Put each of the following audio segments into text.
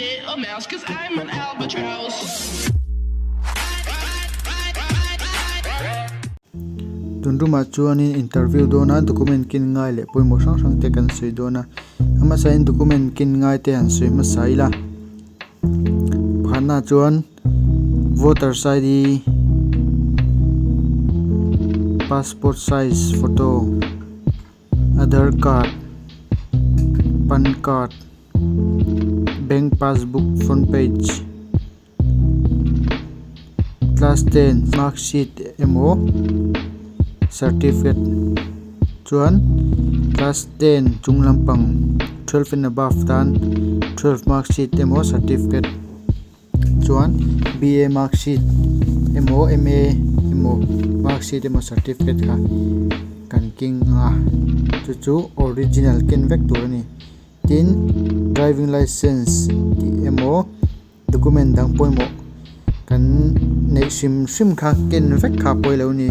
little mouse, cause I'm an albatross. Tun rumah chuanin interview dawna document ken ngai leh pawimawh hrang hrang te kan sawi dawn a, a hmasain document ken ngai te han sawi hmasa ila. Pakhatnaah chuan voters ID, passport size photo, Aadhaar card, pan card, bank passbook front page, class ten marksheet emaw certificate chuan class ten chung lampang twelve and above tan twelve marksheet emaw certificate chuan B A marksheet emaw M A emaw marksheet emaw certificate kha kan keng ang a chu chu original ken vek tur a ni tin driving licence tih emaw document dang pawimawh kan neih hrim hrim kha ken vek kha a pawi lo a ni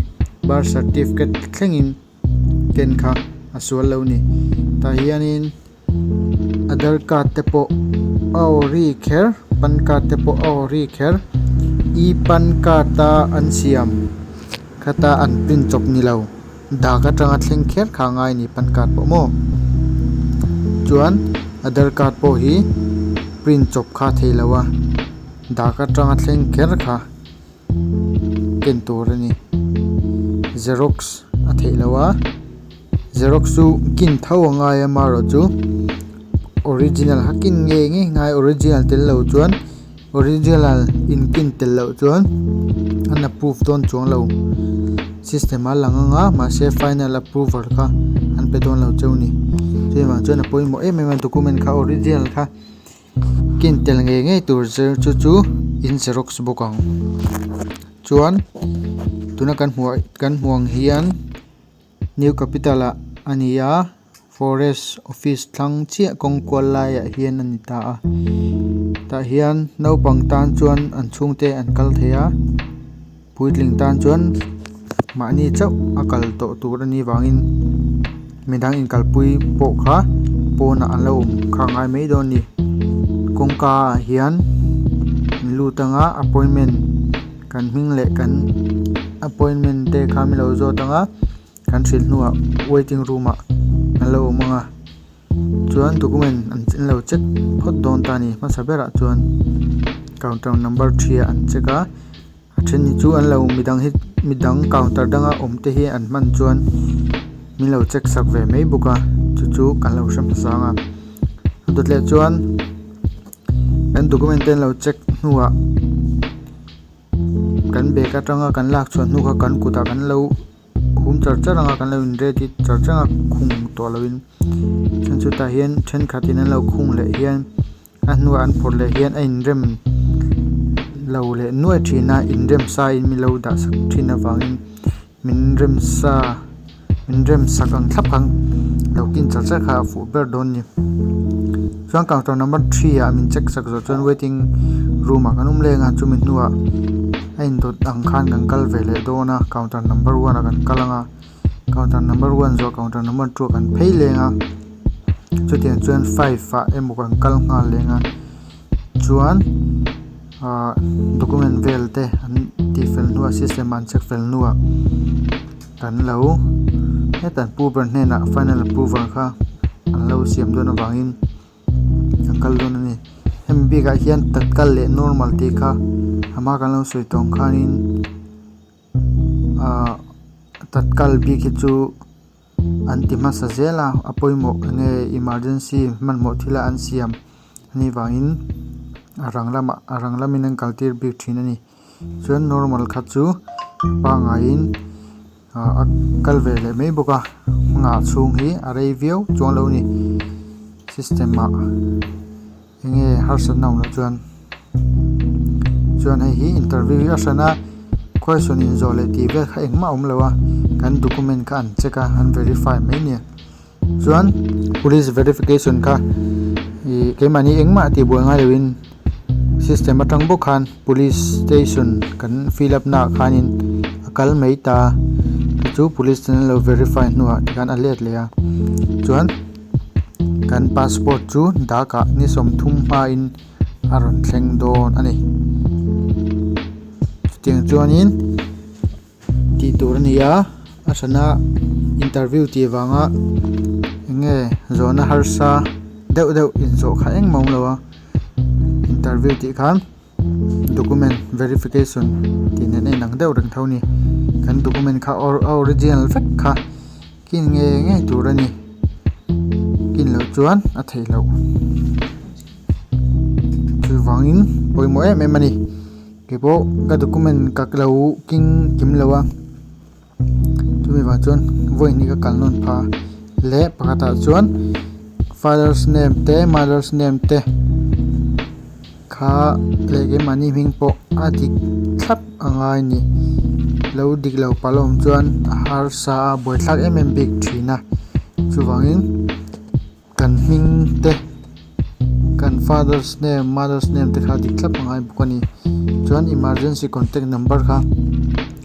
birth certificate thlengin ken kha a sual lo a ni tah hianin. Aadhaar card te pawh a aw ri kher pan card te pawh a aw ri kher e pan card a an siam khata an print chawp ni lo dak atanga thleng kher kha a ngai a ni pan card pawh maw chuan aadhaar card pawh hi print chawp kha a theih loh a dak atanga thleng kher kha ken tur a ni xerox a theih loh a. Xerox chu kin tho a ngai a amaherawhchu original kha kin ngei ngei ngai original tel lo chuan original in kin tel loh chuan an approve dawn chuang lo system a lang ang a mahse final approval kha an pe dawn lo cheu a ni chuvang chuan a pawimawh em em a document kha original kha. Kin tel ngei ngei tur zir chu chu in xerox bawk ang chuan tuna kan hmuh kan hmuh ang hian new capital ah a ni a forest office thlang chiah kawng kual laiah hian a ni ta a tah hian naupang tan chuan an chhungte an kal thei a puitling tan chuan mahni chauh a kal tawh tur a nih vangin midang inkalpui pawh kha pawnah an lo awm kha a ngai mai dawn a ni kawngka ah hian an lut anga appointment kan hming leh kan appointment te kha min lo zawt anga kan hrilh hnuah waiting room ah an lo awm anga chuan document an lo check phawt dawn ta a ni hmasa berah chuan counter number three ah an check a. A then hi chu an lo midang hi midang counter danga awm te hi an hman chuan min lo check sak ve mai bawk a chu chu kan lo hre hmasa ang a a dawt leh chuan kan document te an lo check hnuah kan bag atanga kan lak chhuah hnu kha kan kutah kan lo hum char char ang a kan lo in ready char char ang a khung tawh lovin chuan chutah hian thenkhatin an lo khung leh hian. A hnuah an phawrh leh hian a inrem lo leh nuai thin a inrem sa in min lo dah sak thin avangin min rem sa min rem sak ang thlap ang lo kin char char kha a fuh ber dawn a ni chuan counter number three ah min check sak zawh chuan waiting room ah kan awm leng a chumi hnuah a indawt ang khan kan kal ve leh dawn a counter number one ah kan kal ang a. Counter number one zawh counter number two ah kan phei leng a chutiang chuan five ah emaw kan kal nghal leng a chuan ahh document vel te an tih fel hnuah system ah an check fel hnuah kan lo heta an pu ber hnenah final approval kha an lo siam dawn avangin an kal dawn a ni hemi bikah hian tatkal leh normal tih kha a hma kan lo sawi tawh ang khanin. Ahh tatkal bik hi chu an ti hmasa zel a a pawimawh eng nge emergency hmanhmawh thila an siam anih vangin a rang lamah a rang lamin an kal tir bik thin a ni chuan normal kha chu pangaiin ah a kal ve leh mai bawk a nghah chhung hi a rei viau chuang lo a ni system ah. Enge harsatna awm loh chuan chuan hei hi interview hi a hran a question in zawh leh tih vel kha engmah a awm lo a kan document kha an check a an verify mai a ni chuan police verification kha ih keimahni engmah tih buai ngai loin system atang bawk khan police station kan fill up naah khanin a kal mai ta chu police ten an lo verify hnuah tikhan a let leh a chuan. Kan passport chu dak ah ni 30 hmain a rawn thleng dawn a ni. Chutiang chuanin tih tur a ni a, a hrana interview tih vanga eng nge zawhna harsa deuh deuh inzawh kha engmah a awm lo a, interview tih khan. Document verification tih nen a inang deuh reng tho a ni kan document kha a original vek kha kin ngei ngei tur a ni kin loh chuan a theih loh chuvangin pawimawh em em a ni keipawh ka document ka lo king kim lo a chumi vang chuan vawi hnih ka kal nawn phah a leh pakhatah chuan father's name te mother's name te kha leh keimahni hming pawh a dik thlap a ngai a ni lo dik lo palh a awm chuan a harsa a buaithlak em em bik thin a chuvangin. Kan hming te, kan father's name, mother's name te kha dik thlap a ngai bawk a ni. Chuan emergency contact number kha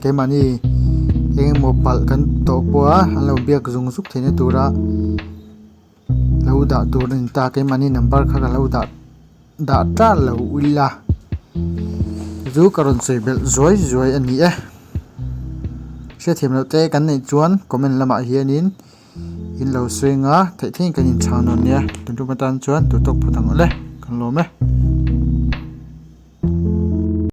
keimahni eng emaw palh kan tawh pawh a an lo biak zung zuk theihna tura lo dah tur a ni ta. Keimahni number kha ka lo dah dah ṭan lo ila chu ka rawn sawi belh zuai zuai a ni e. Hriatthiam loh te kan neih chuan comment lamah hianin. In lo swing a theih thleng kan inchhang dawn nia tun tum atan chuan duhtawk phawt ang awle kan lawm e.